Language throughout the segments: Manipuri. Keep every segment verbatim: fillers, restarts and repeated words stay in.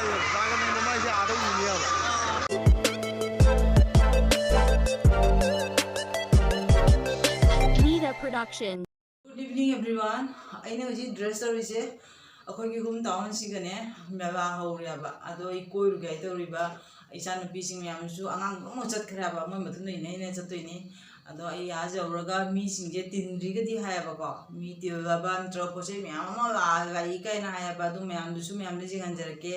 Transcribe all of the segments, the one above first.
ꯗ꯭ꯔꯥꯒꯟꯒꯨꯝꯕ ꯃꯥꯏꯁꯦ ꯑꯥꯗ ꯎꯅꯦꯕ꯫ Nida Production. Good evening, everyone. ꯑꯩꯅ ꯍꯧꯖꯤꯛ ꯗ꯭ꯔꯦꯁ ꯇꯧꯔꯤꯁꯦ ꯑꯩꯈꯣꯏꯒꯤ ꯍꯨꯝ ꯇꯥꯎꯟꯁꯤꯒꯅꯦ ꯃꯦꯂꯥ ꯍꯧꯔꯦꯕ꯫ ꯑꯗꯣ ꯑꯩ ꯀꯣꯏꯔꯨꯒꯦ ꯍꯥꯏ ꯇꯧꯔꯤꯕ꯫ ꯏꯆꯥꯅꯨꯄꯤꯁꯤꯡ ꯃꯌꯥꯝꯁꯨ ꯑꯉꯥꯡ ꯂꯣꯏꯅꯃꯛ ꯆꯠꯈ꯭ꯔꯦꯕ, ꯃꯣꯏ ꯃꯇꯨꯡꯗ ꯏꯟꯅ ꯏꯟꯅ ꯆꯠꯇꯣꯏꯅꯤ꯫ ꯑꯗꯣ ꯑꯩ ꯑꯥ ꯌꯧꯔꯒ ꯃꯤꯁꯤꯡꯁꯦ ꯇꯤꯟꯗ꯭ꯔꯤꯒꯗꯤ ꯍꯥꯏꯌꯦꯕꯀꯣ, ꯃꯤ ꯇꯤꯜꯂꯕ ꯅꯠꯇ꯭ꯔꯒ ꯄꯣꯠ ꯆꯩ ꯃꯌꯥꯝ ꯑꯃ ꯂꯥꯛꯑꯒ ꯂꯥꯛꯏ ꯀꯥꯏꯅ ꯍꯥꯏꯌꯦꯕ꯫ ꯑꯗꯨ ꯃꯌꯥꯝꯗꯨꯁꯨ ꯃꯌꯥꯝꯗ ꯌꯦꯡꯍꯟꯖꯔꯛꯀꯦ꯫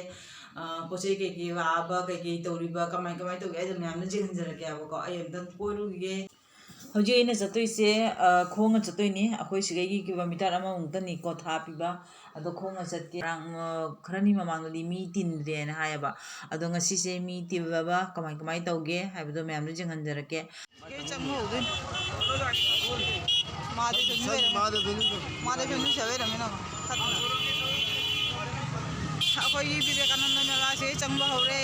ꯑ, ꯄꯣꯠ ꯆꯩ ꯀꯩꯀꯩ ꯂꯥꯛꯑꯕ, ꯀꯩꯀꯩ ꯇꯧꯔꯤꯕ, ꯀꯃꯥꯏ ꯀꯃꯥꯏ ꯇꯧꯒꯦ ꯍꯥꯏꯗꯣ ꯃꯌꯥꯝꯗ ꯌꯦꯡꯍꯟꯖꯔꯛꯀꯦꯕꯀꯣ꯫ ꯑꯩ ꯑꯝꯇꯪ ꯀꯣꯏꯔꯨꯈꯤꯒꯦ꯫ ꯍꯧꯖꯤꯛ ꯑꯩꯅ ꯆꯠꯇꯣꯏꯁꯦ, ꯑ, ꯈꯣꯡꯅ ꯆꯠꯇꯣꯏꯅꯤ꯫ ꯑꯩꯈꯣꯏ ꯁꯤꯗꯒꯤ ꯀꯤꯂꯣꯃꯤꯇꯔ ꯑꯃꯃꯨꯛꯇꯅꯤꯀꯣ ꯊꯥꯞꯄꯤꯕ꯫ ꯑꯗꯣ ꯈꯣꯡꯅ ꯆꯠꯀꯦ꯫ ꯉꯔꯥꯡ, ꯑ, ꯈꯔꯅꯤ ꯃꯃꯥꯡꯗꯗꯤ ꯃꯤ ꯇꯤꯟꯗ꯭ꯔꯦꯅ ꯍꯥꯏꯌꯦꯕ꯫ ꯑꯗꯣ ꯉꯁꯤꯁꯦ ꯃꯤ ꯇꯤꯜꯂꯕ ꯀꯃꯥꯏ ꯀꯃꯥꯏ ꯇꯧꯒꯦ ꯍꯥꯏꯕꯗꯣ ꯃꯌꯥꯝꯗ ꯌꯦꯡꯍꯟꯖꯔꯛꯀꯦ꯫ ꯁꯤꯗꯩ ꯆꯪꯕ ꯍꯧꯗꯣꯏꯅꯤ꯫ ꯃꯍꯥꯗꯦꯕ ꯐꯦꯃꯤꯂꯤ ꯂꯩꯔꯝꯃꯦ꯫ ꯃꯍꯥꯗꯦꯕ ꯐꯦꯃꯤꯂꯤ ꯁꯤꯗ ꯂꯩꯔꯝꯃꯦ ꯅꯪ꯫ ꯑꯩꯈꯣꯏꯒꯤ ꯕꯤꯕꯦꯀꯥꯅꯟꯗ ꯃꯦꯂꯥꯁꯦ ꯆꯪꯕ ꯍꯧꯔꯦ꯫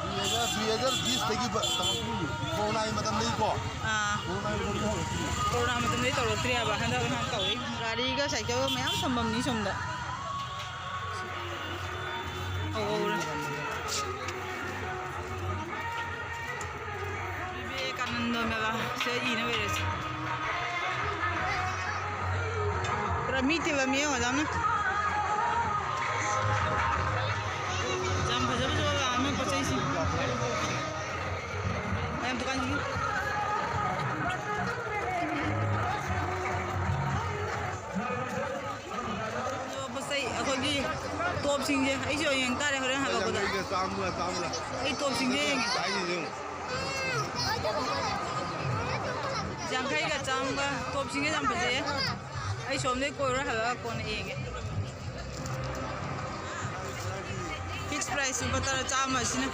ꯇꯨ ꯍꯖꯥꯔ, ꯇꯨ ꯍꯖꯥꯔ ꯕꯤꯁꯇꯒꯤ ꯕ-, ꯇꯧꯔꯛꯇ꯭ꯔꯤꯅꯤ꯫ ꯀꯣꯔꯣꯅꯥꯒꯤ ꯃꯇꯝꯗꯒꯤꯀꯣ꯫ ꯑꯥ꯫ ꯀꯣꯔꯣꯅꯥꯒꯤ ꯃꯇꯝꯗꯒꯤ ꯍꯧꯔꯛꯇ꯭ꯔꯤꯅꯤ꯫ ꯀꯣꯔꯣꯅꯥ ꯃꯇꯝꯗꯒꯤ ꯇꯧꯔꯛꯇ꯭ꯔꯤ ꯍꯥꯏꯕ꯫ ꯍꯟꯗꯛ ꯍꯟꯗꯛ ꯇꯧꯔꯛꯏ꯫ ꯒꯥꯔꯤꯒ ꯁꯥꯏꯀꯜꯒ ꯃꯌꯥꯝ ꯊꯝꯐꯝꯅꯤ ꯁꯣꯝꯗ꯫ ꯑꯧ, ꯑꯧ꯫ ꯕꯤꯕꯦꯀꯥꯅꯟꯗ ꯃꯦꯂꯥ ꯁꯦ ꯏꯅ ꯂꯩꯔꯦ꯫ ꯄꯨꯔꯥ ꯃꯤ ꯇꯤꯜꯂꯝꯃꯤ ꯌꯦꯡꯉꯣ, ꯌꯥꯝꯅ꯫ ꯌꯥꯝ ꯐꯖ ꯐꯖꯕ ꯂꯥꯛꯑꯝꯃꯦ ꯄꯣꯠ ꯆꯩꯁꯤꯡ꯫ ꯃꯌꯥꯝ ꯗꯨꯀꯥꯟꯁꯤꯡ꯫ ꯑꯗꯣ ꯄꯣꯠ ꯆꯩ ꯑꯩꯈꯣꯏꯒꯤ ꯇꯣꯞꯁꯤꯡꯁꯦ ꯑꯩꯁꯨ ꯌꯦꯡ ꯇꯥꯔꯦ ꯍꯣꯔꯦꯟ ꯍꯜꯂꯛꯄꯗ꯫ ꯌꯥꯡꯈꯩꯒ ꯆꯥꯝꯃꯒ, ꯆꯥꯝꯃꯒ꯫ ꯑꯩ ꯇꯣꯞꯁꯤꯡꯁꯦ ꯌꯦꯡꯒꯦ꯫ ꯆꯥꯏꯅꯤ ꯌꯦꯡꯉꯨ꯫ ꯌꯥꯡꯈꯩꯒ ꯆꯥꯝꯃꯒ ꯇꯣꯞꯁꯤꯡꯁꯦ ꯌꯥꯝ ꯐꯖꯩꯌꯦ꯫ ꯑꯩ ꯁꯣꯝꯗꯩ ꯀꯣꯏꯔꯨꯔ ꯍꯜꯂꯛꯑꯒ ꯀꯣꯟꯅ ꯌꯦꯡꯒꯦ꯫ Fix price ꯂꯨꯄꯥ ꯇꯔꯥ, ꯆꯥꯝꯃ ꯑꯁꯤꯅ꯫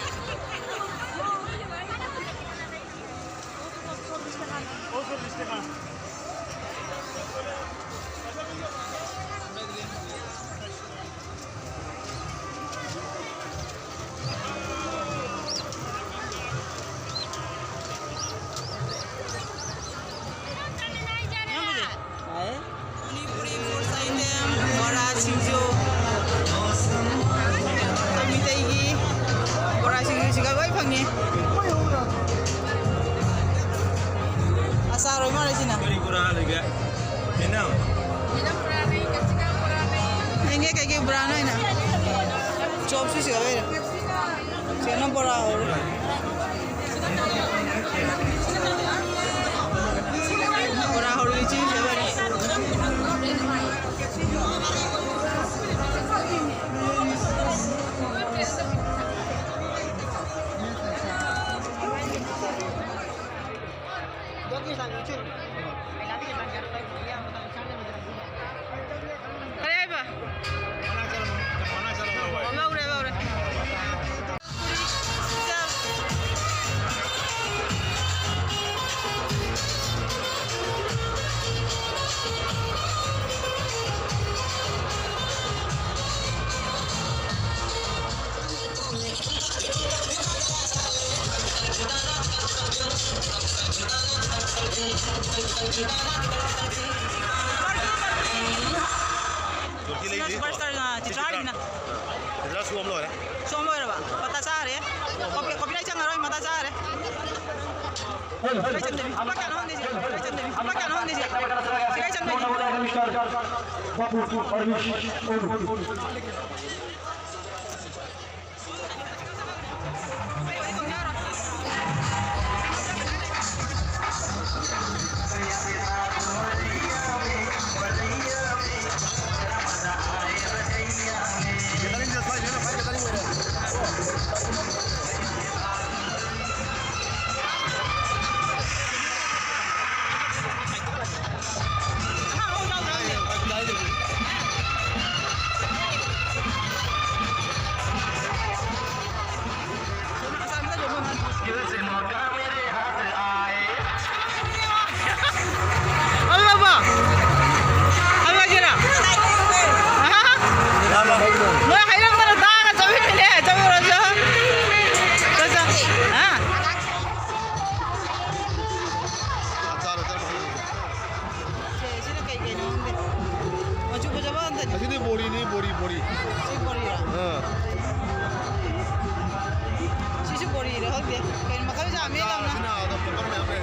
ꯆꯣꯞꯁꯨ ꯁꯤꯗ ꯂꯩꯔꯦ꯫ ꯁꯤꯗꯅ ꯕꯣꯔꯥ ꯍꯧꯔꯦ꯫ ꯕꯣꯔꯥ ꯍꯧꯔꯤ ꯏꯆꯦ ꯁꯤꯗ ꯂꯩꯔꯦ꯫ ꯀꯔꯤ ꯍꯥꯏꯕ? ꯂꯧꯔꯦ, ꯂꯧꯔꯦ꯫ ꯁꯤꯅ ꯁꯨꯄꯔ ꯁ꯭ꯇꯥꯔ, ꯑ, ꯇꯤꯆꯔ ꯍꯥꯏꯁꯤꯅ꯫ ꯇꯤꯆꯔ ꯁꯨ ꯑꯃ ꯂꯣꯏꯔꯦ꯫ ꯁꯣꯝ ꯂꯣꯏꯔꯕ? ꯃꯇꯥ ꯆꯥꯔꯦ꯫ ꯀꯣꯄꯤ-, ꯀꯣꯄꯤꯔꯥꯏꯠ ꯆꯪꯉꯔꯣꯏ, ꯃꯇꯥ ꯆꯥꯔꯦ꯫ ꯁꯤꯒꯥꯏ ꯆꯟꯗꯕꯤ꯫ ꯂꯨꯄꯥ ꯀꯌꯥꯅꯣ ꯍꯪꯗꯣꯏꯁꯦ? ꯁꯤꯒꯥꯏ ꯆꯟꯗꯕꯤ꯫ ꯂꯨꯄꯥ ꯀꯌꯥꯅꯣ ꯍꯪꯗꯣꯏꯁꯦ? ꯁꯤꯒꯥꯏ ꯆꯟꯗꯕꯤ꯫ ꯑꯜꯂꯕ? ꯑꯜꯂꯒꯦꯔꯥ? ꯅꯣꯏ ꯍꯩꯔꯝꯗꯅ ꯇꯥꯡꯅ ꯆꯠꯃꯤꯟꯅꯅꯦ, ꯆꯠꯃꯤꯟꯅꯔꯁꯨ꯫ ꯆꯠ-, ꯆꯠ-, ꯍꯥ? ꯁꯦ, ꯁꯤꯅ ꯀꯩ ꯀꯩꯅꯣ ꯈꯪꯗꯦ꯫ ꯃꯆꯨ ꯐꯖꯕ ꯉꯥꯛꯇꯅꯤ꯫ ꯑꯁꯤꯗꯤ ꯕꯣꯔꯤꯅꯤ, ꯕꯣꯔꯤ, ꯕꯣꯔꯤ꯫ ꯁꯤ ꯕꯣꯔꯤꯔꯣ? ꯑꯥ꯫ ꯁꯤꯁꯨ ꯕꯣꯔꯤꯔ ꯈꯪꯗꯦ꯫ ꯀꯩꯅꯣ ꯃꯈꯜ ꯌꯥꯝꯃꯦ ꯌꯥꯝꯅ꯫ ꯑꯆꯥꯔꯁꯤꯅ ꯑꯗꯨꯝ ꯄꯣꯄꯔ ꯃꯌꯥꯝ ꯂꯩ꯫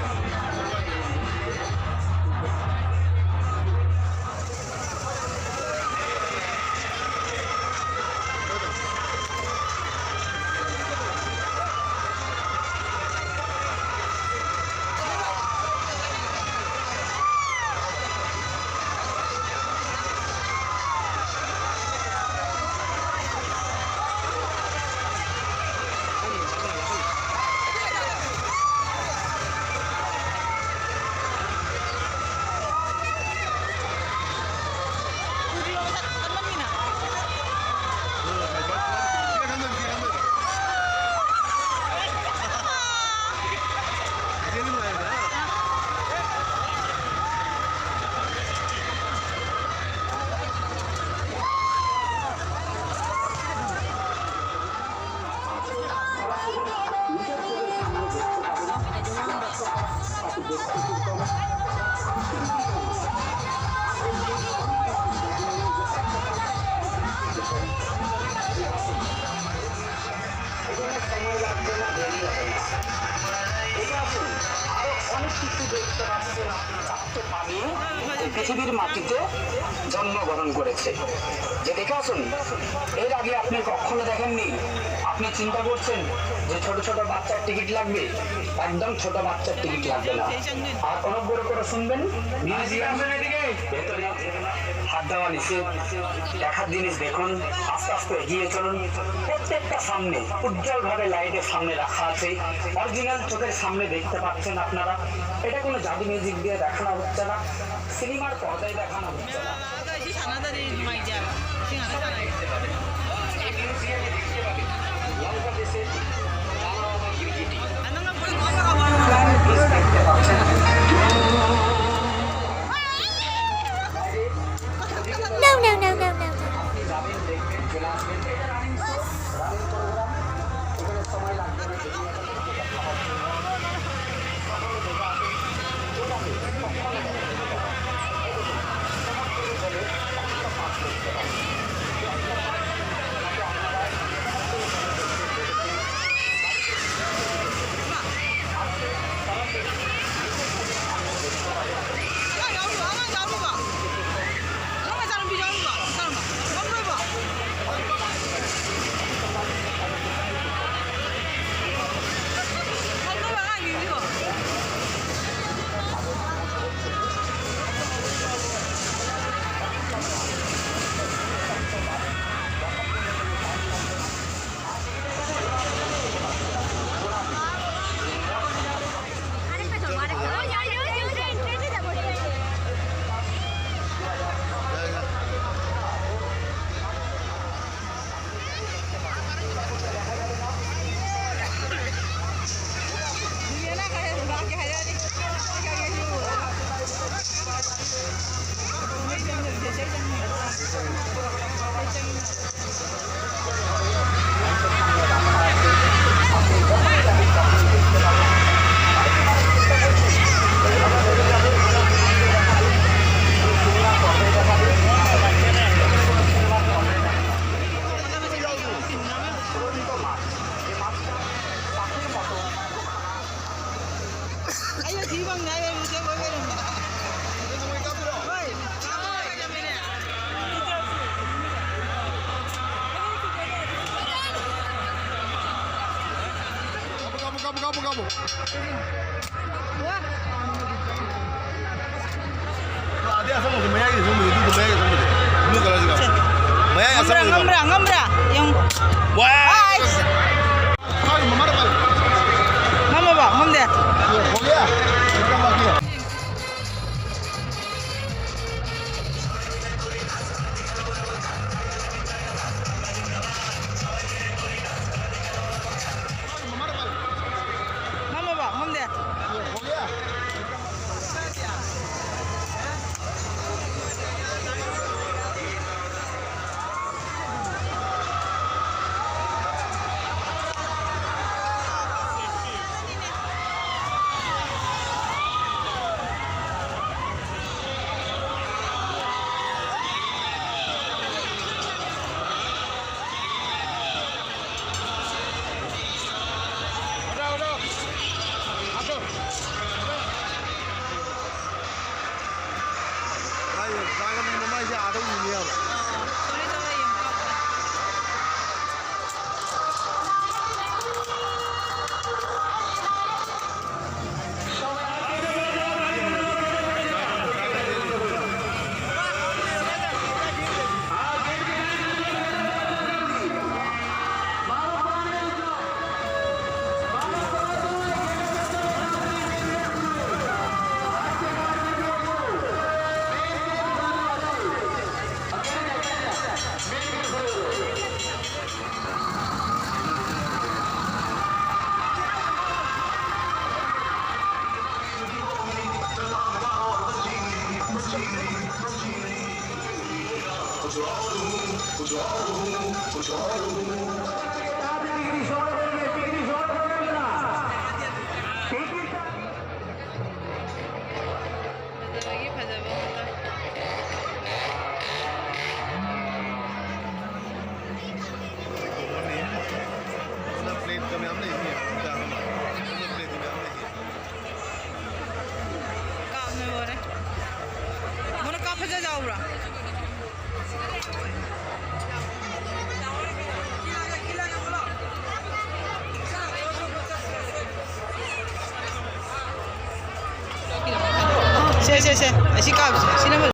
পৃথিবীর মাটিতে জন্মগ্রহণ করেছে। যে দেখে আসুন, এর আগে আপনি কখনো দেখেননি। আপনি চিন্তা করছেন যে ছোট ছোট বাচ্চার টিকিট লাগবে, একদম ছোট বাচ্চার টিকিট লাগবে না। আর অনবরত করে শুনবেন, মিউজিয়াম ভেতরে হাত দেওয়া নিষেধ। দেখার জিনিস দেখুন, আস্তে আস্তে এগিয়ে চলুন। প্রত্যেকটা সামনে উজ্জ্বলভাবে লাইটের সামনে রাখা আছে, অরিজিনাল চোখের সামনে দেখতে পাচ্ছেন আপনারা। এটা কোনো জাদু মিউজিক দিয়ে দেখানো হচ্ছে না, সিনেমার পর্দায় দেখানো হচ্ছে না। No, no, no, no, no, no. ꯑꯗꯩ ꯑꯁꯪꯕꯁꯦ, ꯃꯌꯥꯏꯒꯤ ꯑꯁꯪꯕꯁꯦ, ꯑꯗꯨꯗꯣ ꯃꯌꯥꯏꯒꯤ ꯑꯁꯪꯕꯁꯦ, blue colourꯁꯤꯒ꯫ ꯃꯌꯥꯏ ꯉꯝꯕ꯭ꯔꯥ, ꯑꯁꯪꯕꯁꯤꯒ꯫ ꯉꯝꯕ꯭ꯔꯥ, ꯉꯝꯕ꯭ꯔꯥ? ꯌꯦꯡꯉꯨ꯫ ꯋꯥ! ꯑꯥꯏꯁ! ꯄꯥꯏꯌꯨ, ꯃꯃꯥꯗ ꯄꯥꯏꯌꯨ꯫ ꯉꯝꯃꯕꯣ? ꯉꯝꯗꯦ꯫ ꯍꯣꯏ, ꯌꯥ꯫ ꯉꯝꯃꯕꯣ? ꯉꯝꯗꯦ꯫ ꯃꯥꯏꯁꯦ ꯑꯥꯗ ꯎꯏꯅꯦꯕ꯫ ꯐꯖꯕꯒꯤ ꯐꯖꯕ ꯉꯥꯛꯇ꯫ ꯁꯤꯗ plateꯀ ꯃꯌꯥꯝ ꯂꯩꯅꯦ꯫ ꯀꯥꯞꯅ ꯂꯣꯏꯔꯦ꯫ ꯃꯣꯏꯅ ꯀꯥꯞ ꯐꯖ ꯌꯥꯎꯕ꯭ꯔꯥ? ꯁꯦ ꯁꯦ ꯁꯦ, ꯑꯁꯤ ꯀꯥꯞꯁꯦ, ꯁꯤꯅ ꯐꯖ-